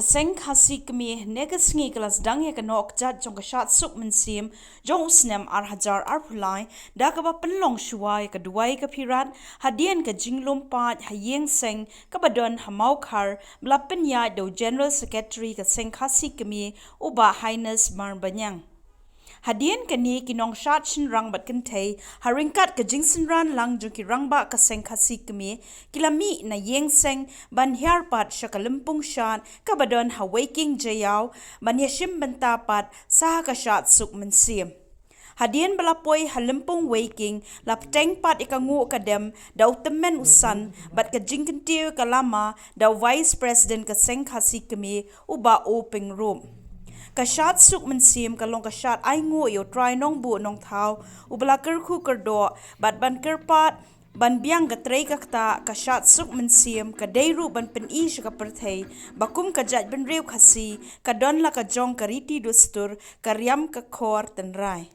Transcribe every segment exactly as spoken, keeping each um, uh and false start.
Seng Khasi Kmie hynne ka sngi ka la sdang ïa ka Nohkjat jong ka Shad Suk Mynsiem jong u snem ar hajar arphew lai da kaba pynlong shuwa ïa ka duwai ka phirat hadien ka jinglum paid ha ïing seng kaba don ha Mawkhar, ba la pynïaid da u General Secretary ka Seng Khasi Kmie, u Bah Haines Marbaniang. Hadien kane, ki nongshad shynrang bad kynthei, ha ryngkat ka jingsynran lang jong ki rangbah ka Seng Khasi Kmie, ki la mih na ïing seng ban hiar pat sha ka lympung shad kaba don ha Weiking Jaïaw, ban ïashim bynta pat sa ha ka Shad Suk Mynsiem. Hadien ba la poi ha lympung Weiking, la pteng pat ïa ka nguh ka dem da u tymmen u san bad ka jingkyntiew ïa ka lama da u Vice President ka Seng Khasi Kmie, u Bah O Pyngrope. Ka Shad Suk Mynsiem ka long ka shad ainguh ïa u Trai Nongbuh Nongthaw uba la kyrkhu kyrdoh, bad ban kyrpad ban biang ka trei ka ktah, ka Shad Suk Mynsiem ka dei ruh ban pyni sha ka pyrthei ba kum ka jaitbynriew Khasi ka don la ka jong ka riti dustur, ka riam ka khor tynrai.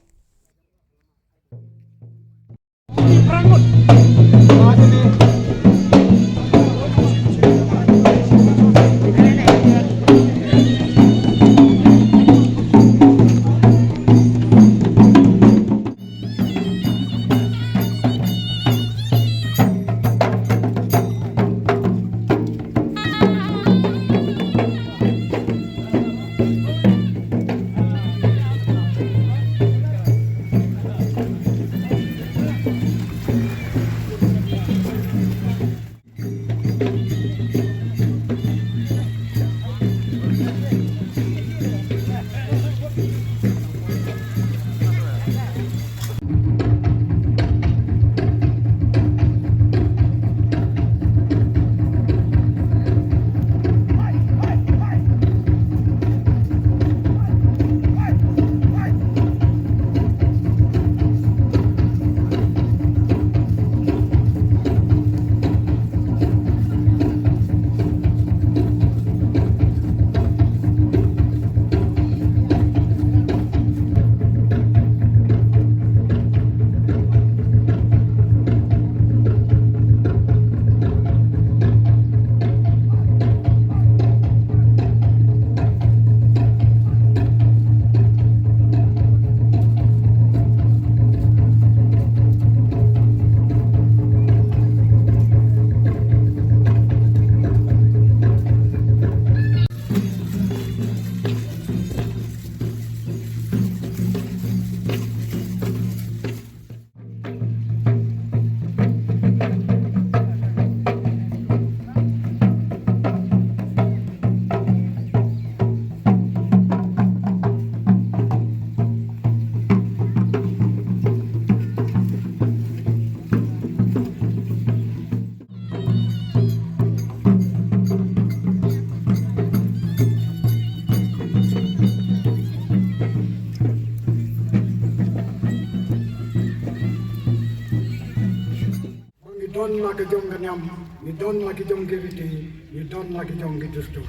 Ngi don la ka jong ka niam, ngi don la ki jong ki riti, ngi don la ki jong ki dustur.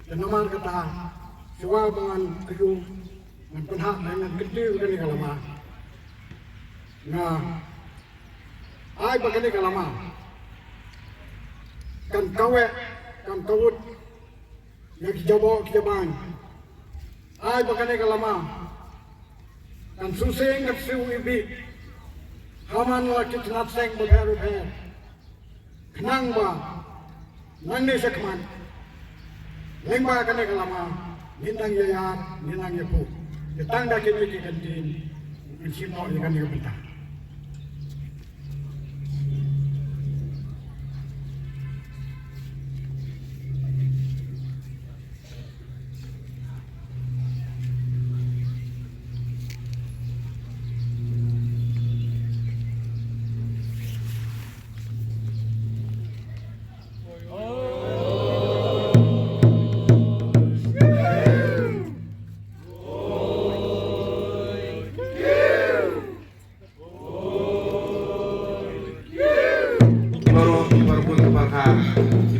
Te namar kata, shuwa ba ngan kyntu, ngan pynhap, ngan kyntu kane ka lama. Nga ai ba kane ka lama kan kaweh, kan kawut ïa ki jaboh ki jabain. Ai ba kane ka lama kan shu seng, kan shu ibit ha man la ki tnat seng bapher bapher. Khnang ba nangne shakhmat, lyngba kane ka lama, ngin nang ïa ïar, ngin nang ïa pur. Te tang da kine ki kyntien, ngin shim noh ïa kane ka bynta. Baroh, baroh pun, baroh ha,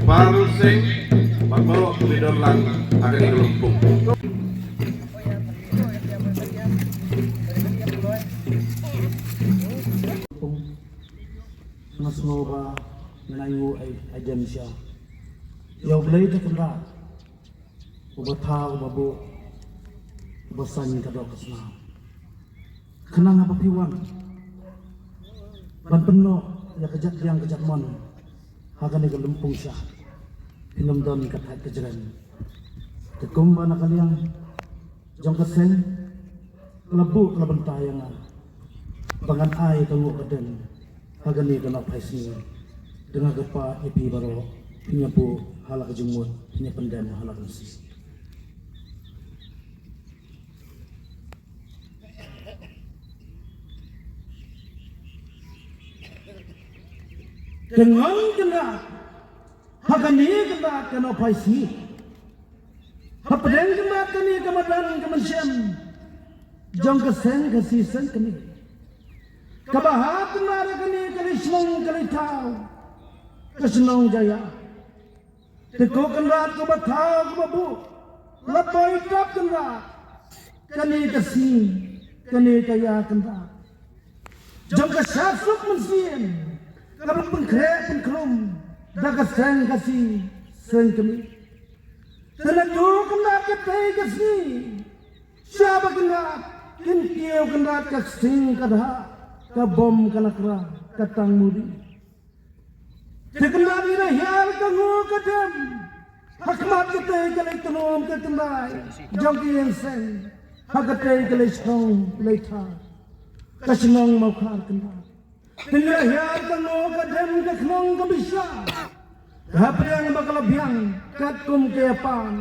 baroh seng, baroh pun don lang, akan ikut lempung. Nga sngew ba nga ïoh ai, ai jem sha. Ïa U Blei te kynrad. Uba thaw, uba buh, uba saiñ ka doh ka snam. Khnang haba phi wan ban pynnoh ïa ka jatdiang ka jatmon ha kane ka lympung shad, phin ym don ka thait ka jrem. Te kumba na ka liang jong ka seng, ka la buh ka la bynta ïa nga ba ngan ai ka nguh ka dem ha kane ka nongphai sngi. Te nga kyrpad ïa phi baroh, phin ïa buh ha la ka jingmut, phin ïa pyndem ha la ka mynsiem. Te nga kynrad ha kane kynrad ka nongphai sngi, hapdeng kynrad kane ka madan ka mynsiem jong ka seng Khasi Seng Kmie, kaba hap kynrad ha kane ka lei shnong ka lei thaw, ka shnong Jaiaw. Te ko Kynrad ko bathaw ko babuh, la poi tap Kynrad kane ka sngi, kane ka ïa Kynrad jong ka shad suk mynsiem, kaba pynkhreh pynkhrum da ka seng Khasi Seng Kmie. Te naduh Kynrad katei ka sngi, shaba Kynrad kin kiew Kynrad ka ksing ka dhah, ka bom ka nakra, ka tang muri. Te Kynrad ngi la hiar ka nguh ka dem ha khmat katei ka lei tnum ka kynrai jong ki ïing seng, ha katei ka lei shnong lei thaw, ka shnong Mawkhar Kynrad. Te ngi la hiar ka nguh ka dem ka khnong ka bishar, hapdeng ba ka la biang katkum ka ïapan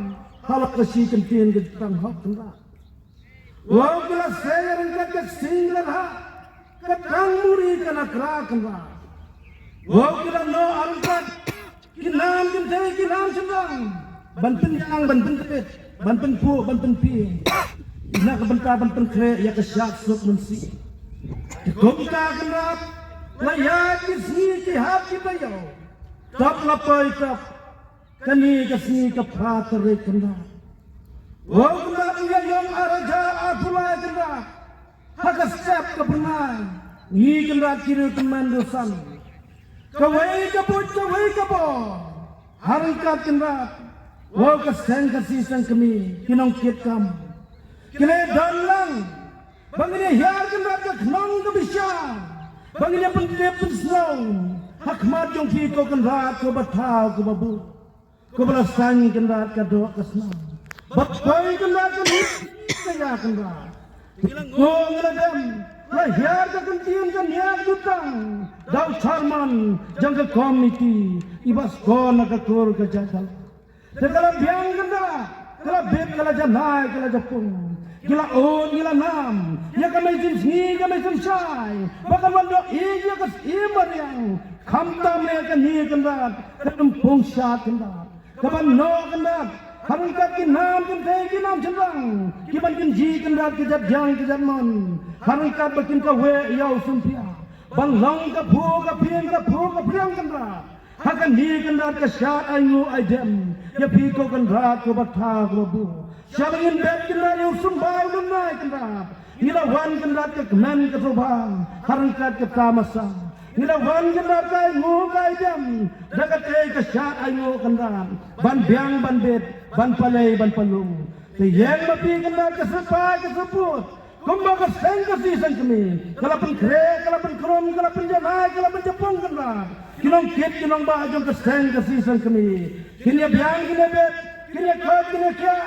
ha la ka shi kyntien ka jutang hok Kynrad. Wow, ki la sei ryngkat ka ksing ka dhah, ka tang muri ka nakra Kynrad. Wow, ki la noh ryngkat ki nam kynthei ki nam shynrang, ban pynjang ban pyntbit, ban pynphuh ban pynphieng, na ka bynta ban pynkhreh ïa ka shad suk mynsiem. Te kumta Kynrad, la ïaid ki sngi ki hap ki taïew, tap la poi tap kane ka sngi ka phra tarik Kynrad. Wow Kynrad, ngi ïa ïong ar hajar arphew lai Kynrad, ha ka step ka bnai, ngi Kynrad ki riew tymmen riew san, kawei ka buit kawei ka bor, ha ryngkat Kynrad, wow ka seng Khasi Seng Kmie, ki nongkitkam, ki la don lang ba ngin ïa hiar Kynrad ka khnong ka bishar, ba ngin ïa pyntip pynsngew ha khmat jong phi ko Kynrad ko bathaw ko babuh, ko ba la saiñ Kynrad ka doh ka snam, ba poi Kynrad ka lut ka ïa Kynrad. Ngi la nguh ngi la dem, la hiar ka kyntien ka niar jutang da u chairman jong ka komiti, i Bah Skon na ka kur ka jait Dawla. Te ka la biang Kynrad, ka la bit, ka la janai, ka la japung. Ki la ud, ki la nam ïa ka mei jingsngi, ka mei jingshai, ba kan wan doh ïa ka syiem mariang. Khamtam ïa kane Kynrad, ka lympung shad Kynrad, ka ban noh Kynrad ha ryngkat ki nam kynthei ki nam shynrang, ki ban kynjih Kynrad ka jatdiang ka jatmon, ha ryngkat ba kin kaweh ïa u symphia, ban long ka phuh ka phieng, ka phuh ka phieng Kynrad. Ha kane Kynrad ka shad ai nguh ai dem ïa phi ko Kynrad ko bathaw ko babuh. Shaba ngin bet Kynrad ïa u symbai u lynnai Kynrad, ngi la wan Kynrad ka kmen ka thubang ha ryngkat ka tamasa. Ngi la wan Kynrad ka ai nguh ka ai dem da katei ka shad ai nguh Kynrad, ban biang ban bit, ban palei ban palung. Te ïeng ma phi Kynrad ka syrpai ka syrput, kumba ka seng Khasi Seng Kmie ka la pynkhreh, ka la pynkhrum, ka la pynjanai, ka la pynjapung Kynrad. Ki nongkit ki nongbah jong ka seng Khasi Seng Kmie kin ïa biang, kin ïa bet, kin ïa koit, kin ïa khiah,